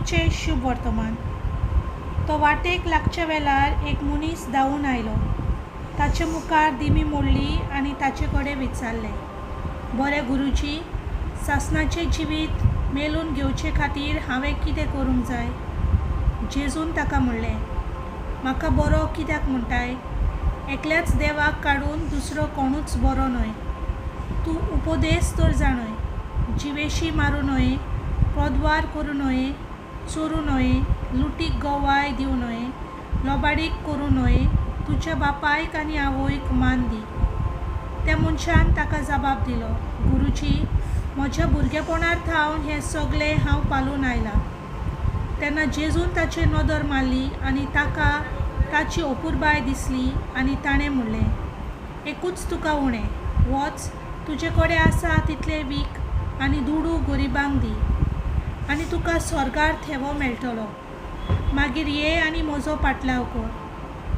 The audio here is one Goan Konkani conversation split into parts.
प्रभूचें शुभ वर्तमान. तो वाटेक लागच्या वेळार एक मनीस धांवून आयलो, ताचे मुखार दिमी मोडली आनी ताचे कडेन विचारलें, बरें गुरुजी, सासणाचें जिवीत मेळून घेवचे खातीर हांवें कितें करूंक जाय? जेजून ताका म्हणलें, म्हाका बरो कित्याक म्हणटाय? एकल्याच देवाक काडून दुसरो कोणूच बरो न्हय. तूं उपदेश तर जाणय, जिवेशी मारूं न्हय, प्रद्वार करूं न्हय, चोरूं न्हय, लुटीक गवाय दिवं न्हय, लोबाडीक करूं न्हय, तुज्या बापायक आनी आवयक मान दी. त्या मनशान ताका जबाब दिलो, गुरुजी, म्हज्या भुरगेपणार थावन हें सगळें हांव पालून आयलां. तेन्ना जेजून ताचेर नदर मारली आनी ताका ताची अपुरबाय दिसली आनी ताणें म्हणलें, एकूच तुका उणें, वच, तुजे कडेन आसा तितलें वीक आनी दुडू गरिबांक दी आनी तुका स्वर्गार थेवो मेळटलो. मागीर ये आनी म्हजो पाटलाव कर.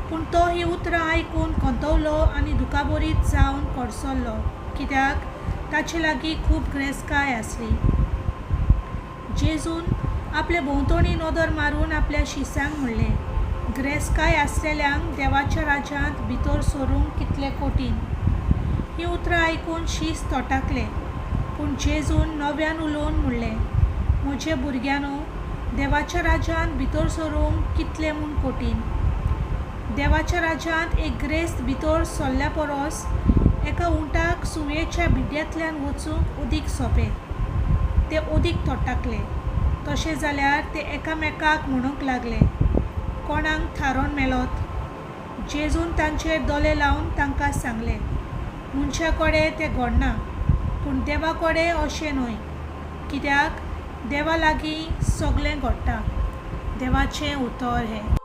पूण तो हीं उतरां आयकून खंतवलो आनी दुखाबरीत जावन कडसरलो, कित्याक ताचे लागीं खूब ग्रेस्काय आसली. जेजून आपले भोंवतणी नदर मारून आपल्या शिसांक म्हणलें, ग्रेस्काय आसलेल्यांक देवाच्या राज्यांत भितर सरूंक कितलें कठीण. हीं उतरां आयकून शीस तोटाकले. पूण जेजून नव्यान उलोवन म्हणलें, म्हजे भुरग्यांनो, देवाच्या राज्यांत भितर सरूंक कितलें म्हूण कठीण. देवाच्या राज्यांत एक ग्रेस्त भितर सरल्या परस एका उंटाक सुयेच्या बिड्यांतल्यान वचूंक अदीक सोंपें. ते अदीक तोटाकले. तशें जाल्यार ते एकामेकाक म्हणूंक लागले, कोणाक थारोवन मेलोत? जेजून तांचेर दोळे लावन तांकां सांगलें, मनशा कडेन तें घडना, पूण देवा कडेन अशें न्हय, कित्याक देवा लागीं सगळें घडटा. देवाचें उतर हें.